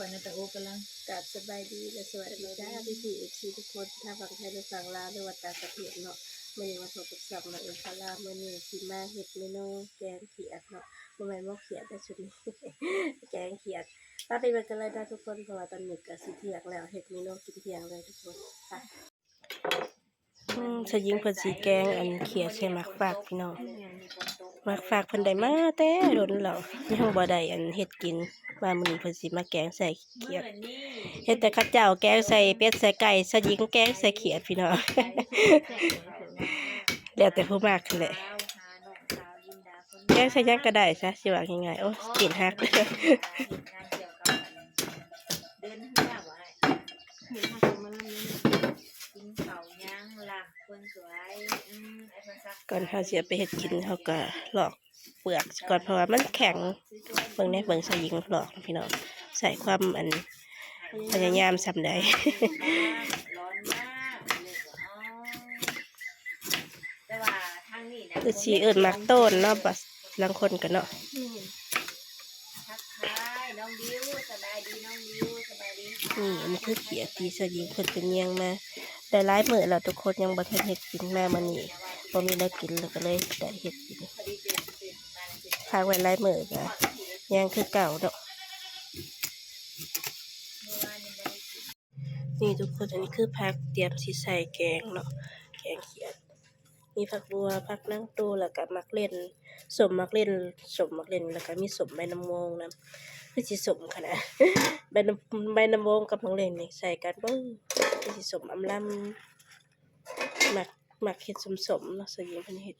ຂ້ອຍນະຕາໂອກຳລັງ ກາບສະບາຍດີ ແລະ ສະຫວັດດີຈ້າ ພີ່ໆ ເອັຟຊີ ທຸກຄົນ ທັງຝັ່ງໄທ ແລະ ຝັ່ງລາວ ຫຼືວ່າຕ່າງປະເທດເນາະ. ມື້ນີ້ມາພົບກັບຊ່ອງນ້ອງເອັມພາລາ ມື້ນີ້ຊິມາເຮັດເມນູແກງຂຽດເນາະ ບໍ່ແມ່ນໝໍຂຽດເດີຊຸດນີ້ ແກງຂຽດ. ຕາມໄປເບິ່ງກັນເລີຍເດີທຸກຄົນ ເພາະວ່າຕອນນີ້ກະຊິທ່ຽງແລ້ວ ເຮັດເມນູກິນທ່ຽງເລີຍທຸກຄົນ ໄປ. ອືມ ຊາວຍິງເພິ່ນຊິແກງອັນຂຽດໃສ່ໝາກຟາກພີ່ນ້ອງ. ໝາກຟາກເພິ່ນໄດ້ມາແຕ່ດົນແລ້ວ ຍັງບໍ່ໄດ້ອັນເຮັດກິນ ມາມື້ນີ້ເພິ່ນຊິມາແກງໃສ່ຂຽດ. ເຫັນແຕ່ເຂົາເຈົ້າແກງໃສ່ເປັດໃສ່ໄກ່ ຊາວຍິງແກງໃສ່ຂຽດພີ່ນ້ອງ ແລ້ວແຕ່ຜູ້ມັກຫັ້ນແຫຼະ. ແກງໃສ່ຫຍັງກະໄດ້ຊະ ຊິວ່າງ່າຍໆ. ໂອ້ຍ ຕີນຫັກ. ກ່ອນເຮົາຊິເອົາໄປເຮັດກິນ ເຮົາກະລອກເປືອກຊະກ່ອນ ເພາະວ່າມັນແຂງ. ເບິ່ງແດ່ ເບິ່ງຊາວຍິງລອກພີ່ນ້ອງ ໃສ່ຄວາມອັນພະຍາຍາມສ່ຳໃດ. ຄືຊິເອີ້ນໝາກໂຕນເນາະ ບາງຄົນກະເນາະ. ນີ້ ອັນນີ້ຄືຂຽດທີ່ຊາວຍິງເພິ່ນໄປຍ່າງມາໄດ້ຫຼາຍມື້ແລ້ວທຸກຄົນ ຍັງບໍ່ທັນເຮັດກິນ ມາມື້ນີ້ບໍ່ມີແນວກິນ ແລ້ວກະເລີຍໄດ້ເຮັດກິນ. ພັກໄວ້ຫຼາຍມື້ກະຍັງຄືເກົ່າເນາະ. ນີ້ທຸກຄົນ ອັນນີ້ຄືຜັກຕຽມຊິໃສ່ແກງເນາະ ແກງຂຽດ. ມີຜັກບົ່ວ ຜັກນາງຕູ ແລ້ວກະໝາກເລັ່ນ ສົ້ມໝາກເລັ່ນ ສົ້ມໝາກເລັ່ນ ແລ້ວກະມີສົ້ມໃບນາໂມງນຳ. ຄືຊິສົ້ມຂະໜາດ ໃບນາ ໃບນາໂມງກັບໝາກເລັ່ນນີ້ໃສ່ກັນ ເບິ່ງ ຄືຊິສົ້ມອຳລຳ. ມັກ ມັກເຮັດສົ້ມໆເນາະ ຊາວຍິງເພິ່ນເຮັດ.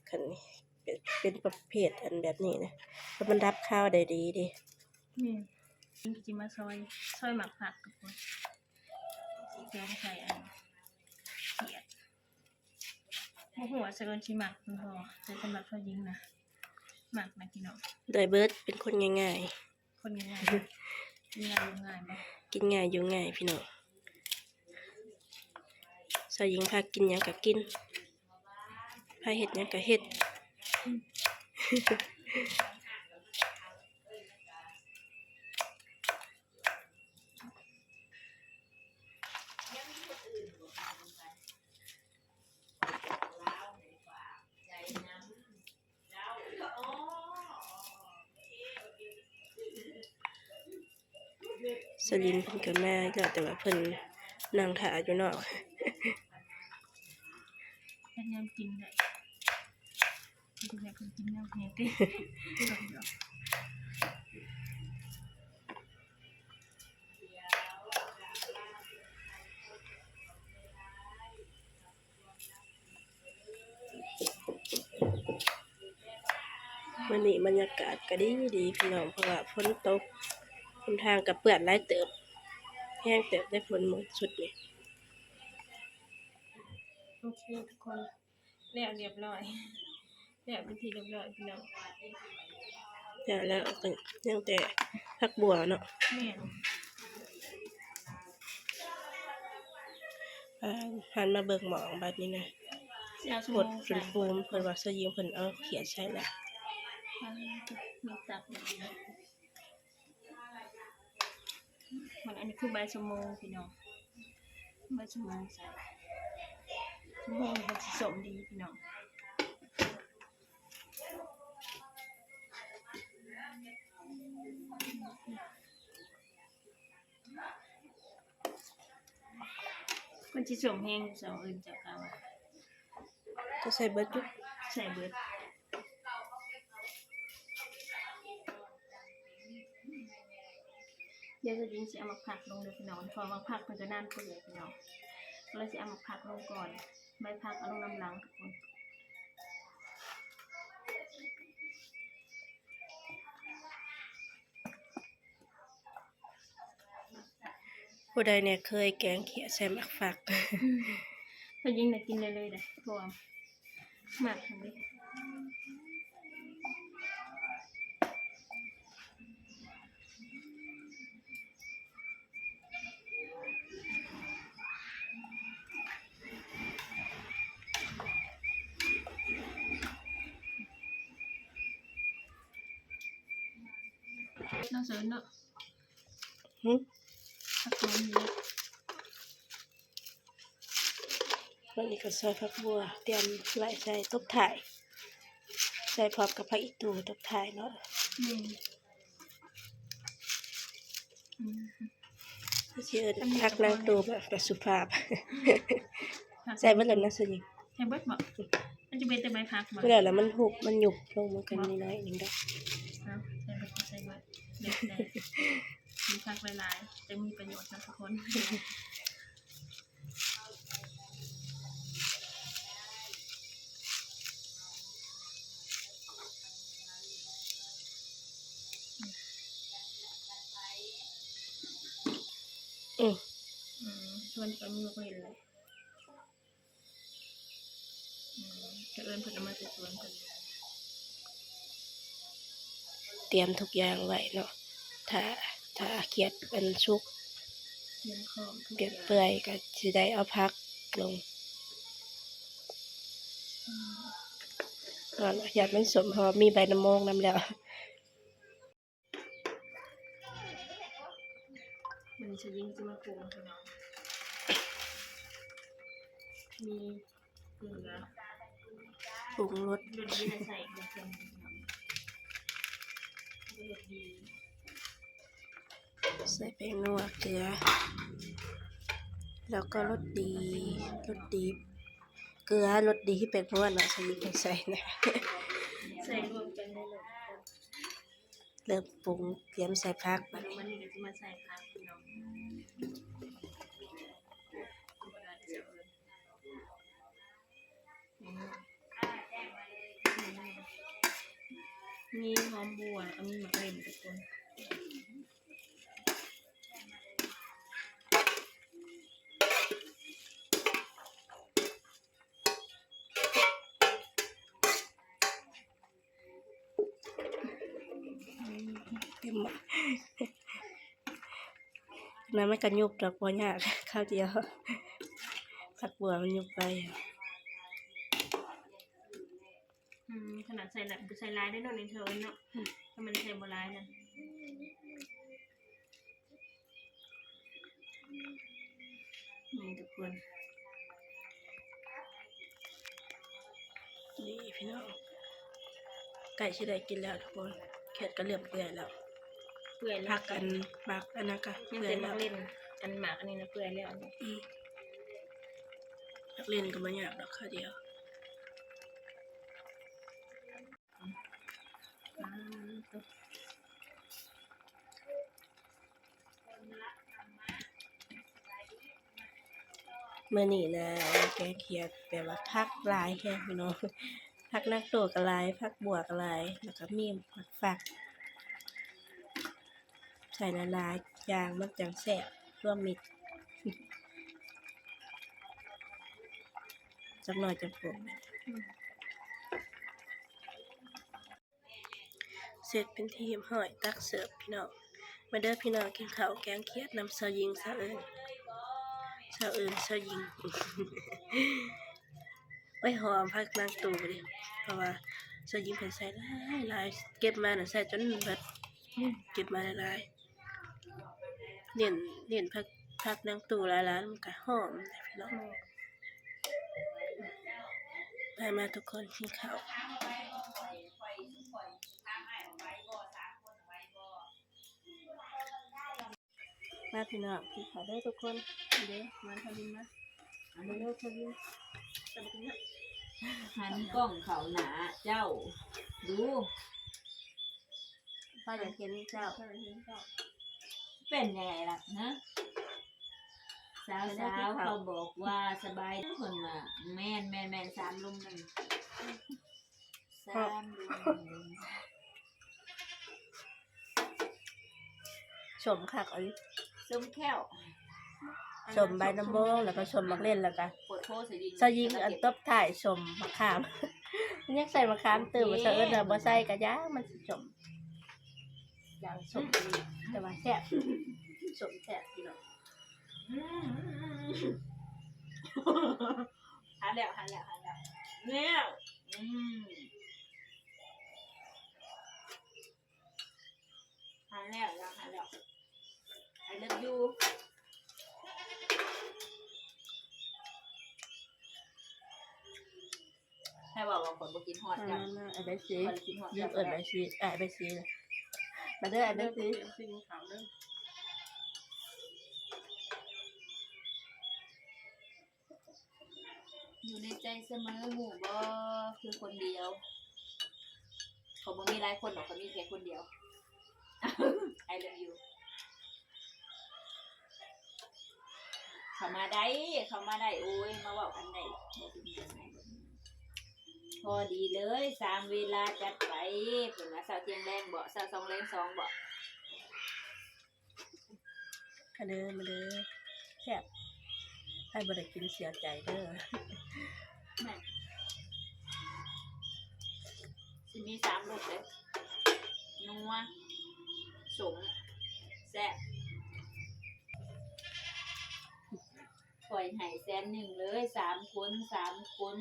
ຄັນນີ້ເປັນ ເປັນປະເພດອັນແບບນີ້ນະ ເພາະມັນດັບຄາວໄດ້ດີເດ. ແມ່ນ ຊິມາຊອຍ ຊອຍໝາກຜັກທຸກຄົນ ແກງໃສ່ອັນຂຽດ. ບໍ່ຮູ້ວ່າຊາວເອິນຊິມັກຫຼືບໍ່ ແຕ່ສຳລັບຊາວຍິງນະ ມັກນະພີ່ນ້ອງ. ໄດ້ເບິດ ເປັນຄົນງ່າຍໆ ຄົນງ່າຍໆ ກິນງ່າຍຢູ່ງ່າຍບໍ່ ກິນງ່າຍຢູ່ງ່າຍພີ່ນ້ອງ. ຊາວຍິງພາກິນຫຍັງກະກິນ ພາເຮັດຫຍັງກະເຮັດ. ສະລິນເພິ່ນກະມາແລ້ວ ແຕ່ວ່າເພິ່ນນັ່ງຖ້າຢູ່ນອກ. ເຮັດຍາມກິນໄດ້ ເພິ່ນຢາກໃຫ້ກິນແນວນີ້ຕິ. ມື້ນີ້ບັນຍາກາດກະດີດີພີ່ນ້ອງ ເພາະວ່າຝົນຕົກ ຫົນທາງກະເປື້ອນຫຼາຍເຕີບ ແຮງເຕີບໄດ໋ ຝົນມື້ຊຸດນີ້. ໂອເຄທຸກຄົນ ແລ້ວຮຽບຮ້ອຍ ແລ້ວເປັນທີ່ຮຽບຮ້ອຍພີ່ນ້ອງ. ແລ້ວ ແລ້ວກະຍັງແຕ່ຜັກບົ່ວເນາະ. ແມ່ນ ອ່າ ຫັນມາເບິ່ງໝໍ້ບັດນີ້ນະ ຫົດຈົນຟູມ ເພິ່ນວ່າຊາວຍິງເພິ່ນເອົາຂຽດໃສ່ແລ້ວ. ອ່າ ມີຕັບ ມັນ ອັນນີ້ຄືໃບຊະໂມງພີ່ນ້ອງ ໃບຊະໂມງໃສ່ ຊະໂມງມັນຊິສົ້ມດີພີ່ນ້ອງ. ມັນຊິສົ້ມແຮງຢູ່ ສາວເອີ້ນເຈົ້າກ່າວວ່າ ຈະໃສ່ເບິດຢູ່ ໃສ່ເບິດ. ດຽວຊາວຍິງຊິເອົາໝາກຜັກລົງເດີພີ່ນ້ອງ ເພາະວ່າໝາກຜັກເພິ່ນກະນານເປື່ອຍພີ່ນ້ອງ ກະເລີຍຊິເອົາໝາກຜັກລົງກ່ອນ ໃບຜັກເອົາລົງນຳຫຼັງທຸກຄົນ. ຜູ້ໃດແດ່ເຄີຍແກງຂຽດໃສ່ໝາກຝັກ? ອືມ ເພິ່ນຍິງໄດ້ກິນເລື້ອຍໆເດ້ ເພາະວ່າມັກຫັ້ນເດ້. ເນາະ ເຊີນເນາະ. ຫຶ ຜັກຫອມນີ້ ບັດນີ້ກໍຊອຍຜັກບົ່ວ ຕຽມໄວ້ໃສ່ຕົບທ້າຍ ໃສ່ພ້ອມກັບຜັກອີ່ຕູຕົບທ້າຍເນາະ. ອືມ ອືມ ຊິເອີ້ນຜັກນາງຕູ້ແບບ ແບບສຸພາບ. ໃສ່ເບິດແລ້ວນະ ສະຍິງ. ໃສ່ເບິດບໍ? ມັນຈະເປັນແຕ່ໃບຜັກບໍ? ບໍ່ແລ້ວລະ ມັນຫຸບ ມັນຫຍຸບລົງ ມັນກໍມີໜ້ອຍໜຶ່ງດອກ. ເອົາ ໃສ່ເບິດ ໃສ່ເບິດ ແລ້ວແຕ່ ມີຜັກຫຼາຍໆ ແຕ່ມີປະໂຫຍດນະທຸກຄົນ. ອືມ ອືມ ຊວນກັນຍົກເຫຼັ້ນເລີຍ. ອືມ ສະເອີ້ນເພິ່ນເອົາມາແຕ່ສວນເພິ່ນ. ຕຽມທຸກຢ່າງໄວ້ເນາະ ຖ້າ ຖ້າຂຽດອັນສຸກ ຕຽມຂອງທຸກຢ່າງ ເປື່ອຍ ກໍຊິໄດ້ເອົາຜັກລົງ. ອືມ ເນາະ ຢ້ານມັນສົ້ມ ເພາະວ່າມີໃບນະໂມງນຳແລ້ວ. ມື້ນີ້ສະຍິງຊິມາປຸງ ພີ່ນ້ອງ ມີເກືອ ປຸງລົດ ລົດດີໃສ່ ລົດດີ ໃສ່ແປ້ງນົວ ເກືອ ແລ້ວກໍລົດດີ ລົດດີ ເກືອ ລົດດີ ແປ້ງນົວເນາະ ສະຍິງໃສ່ນະ ໃສ່ລວມກັນໄດ້ເລີຍ. ເລີ່ມປຸງ ຕຽມໃສ່ຜັກບາດນີ້ ວັນນີ້ກໍຊິມາໃສ່ຜັກ ພີ່ນ້ອງ. ອືມ ມີຫອມບົ່ວ ແລ້ວກໍມີໝາກເລັ່ນທຸກຄົນ. ເຕັມໝໍ້ ນັ້ນມັນກະຍຸບດອກ ບໍ່ຍາກ ຄາວດຽວ ຜັກບົວມັນຍຸບໄວ. ອືມ ຂະໜາດໃສ່ຫຼາຍ ໃສ່ຫຼາຍໄດ້ເນາະ ໃນເທິງເນາະ ອືມ ຖ້າມັນໃສ່ບໍ່ຫຼາຍນະ. ນີ້ທຸກຄົນ ນີ້ພີ່ນ້ອງ ໃກ້ຊິໄດ້ກິນແລ້ວທຸກຄົນ ຂຽດກໍເລີ່ມເປື່ອຍແລ້ວ ເປື່ອຍແລ້ວ ຜັກອັນ ຜັກອັນນັ້ນກໍເປື່ອຍແລ້ວ ຍັງແຕ່ໝາກເລັ່ນ ອັນໝາກອັນນີ້ນະເປື່ອຍແລ້ວ ອືມ ໝາກເລັ່ນກໍບໍ່ຍາກດອກ ຄາວດຽວ. ມື້ນີ້ນະ ແກງຂຽດ ແບບວ່າຜັກຫຼາຍແຮງພີ່ນ້ອງ ຜັກນາງຕູ້ກໍຫຼາຍ ຜັກບົວກໍຫຼາຍ ແລ້ວກໍມີໝາກຟັກ ໃສ່ຫຼາຍໆຢ່າງມັນຈັ່ງແຊບ ລວມມິດ ຈັກໜ້ອຍຈັ່ງປົງ. ເສັດເປັນທີ່ຮຽບຮ້ອຍ ຕັກເສີບພີ່ນ້ອງ ມາເດີພີ່ນ້ອງ ກິນເຂົ້າແກງຂຽດນຳສາວຍິງ ສາວເອິນ ສາວເອິນ ສາວຍິງ. ໂອ້ຍ ຫອມຜັກນາງຕູ້ເດ້ ເພາະວ່າສາວຍິງເພິ່ນໃສ່ຫຼາຍໆ ເກັບມານະໃສ່ຈົນເບິດ ເກັບມາຫຼາຍໆ ເນັ້ນ ເນັ້ນຜັກ ຜັກນາງຕູ້ຫຼາຍໆ ມັນກະຫອມເດ້ພີ່ນ້ອງ. ມາ ມາທຸກຄົນກິນເຂົ້າ ມາພີ່ນ້ອງ ກິນເຂົ້າເດີທຸກຄົນ ເດີ ມາທຳມາ ມາເດີທຳມາ ຫັນກ້ອງເຂົ້າໜ້າເຈົ້າດູ. ຂ້ອຍຢາກເຫັນເຈົ້າ ຂ້ອຍຢາກເຫັນເຈົ້າ ເປັນຫຍັງລະຮະ? ສາວໆ ເຂົາບອກວ່າສະບາຍ ເພິ່ນວ່າ ແມ່ນໆໆ ສາມລຸມໜຶ່ງ ສາມລຸມໜຶ່ງ ສົ້ມຄັກອັນນີ້ ສົ້ມແຂ້ວ ສົ້ມໃບນະໂມງ ແລ້ວກໍສົ້ມໝາກເລັ່ນ ແລ້ວກໍ ໂພດໂພ ສາວຍິງ ສາວຍິງອັນຕົບທ້າຍສົ້ມໝາກຂາມ ຍັງໃສ່ໝາກຂາມຕື່ມ ສາວເອິນວ່າບໍ່ໃສ່ກະຢ່າ ມັນຊິສົ້ມ ຢ່າງສົ້ມ ແຕ່ວ່າແຊບ ສົ້ມແຊບພີ່ນ້ອງ ອືມ ຫາແລ້ວ ຫາແລ້ວ ຫາແລ້ວ ແລ້ວ ອືມ ຫາແລ້ວ ຫາແລ້ວ. ກິນຮອດ ມາ ກັນ ມາ ອ້າຍໃບສີ ຂ້ອຍກິນຮອດ ລືມເອີ້ນອ້າຍໃບສີ ອ້າຍໃບສີ ມາເດີອ້າຍໃບສີ ກິນຊີນຂາວເດີ. ຢູ່ໃນໃຈສະເໝີ ຮູ້ບໍ່ ຄືຄົນດຽວ. ຂ້ອຍບໍ່ມີຫຼາຍຄົນດອກ ຂ້ອຍມີແຄ່ຄົນດຽວ. I love you. ເຂົ້າມາໄດ້ ເຂົ້າມາໄດ້. ໂອ້ຍ ມາເວົ້າກັນໄດ້ ບໍ່ເປັນຫຍັງ. ພໍດີເລີຍ ສາມເວລາ ຈັດໄປ. ເພິ່ນວ່າເຊົ້າທ່ຽງແລງບໍ? ເຊົ້າສອງແລງສອງບໍ? ມາເດີ ມາເດີ ແຊບ. ໃຜບໍ່ໄດ້ກິນເສຍໃຈເດີ. ແມ່ນ ຊິມີສາມລົດເດ້ ນົວ ສົ້ມ ແຊບ. ຂ້ອຍໃຫ້ແສນໜຶ່ງເລີຍ ສາມຄົນ ສາມຄົນ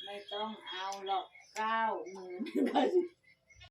ໄມ່ຕ້ອງເອົາຫຼອກ ເກົ້າໝື່ນ ຂ້ອຍຊິ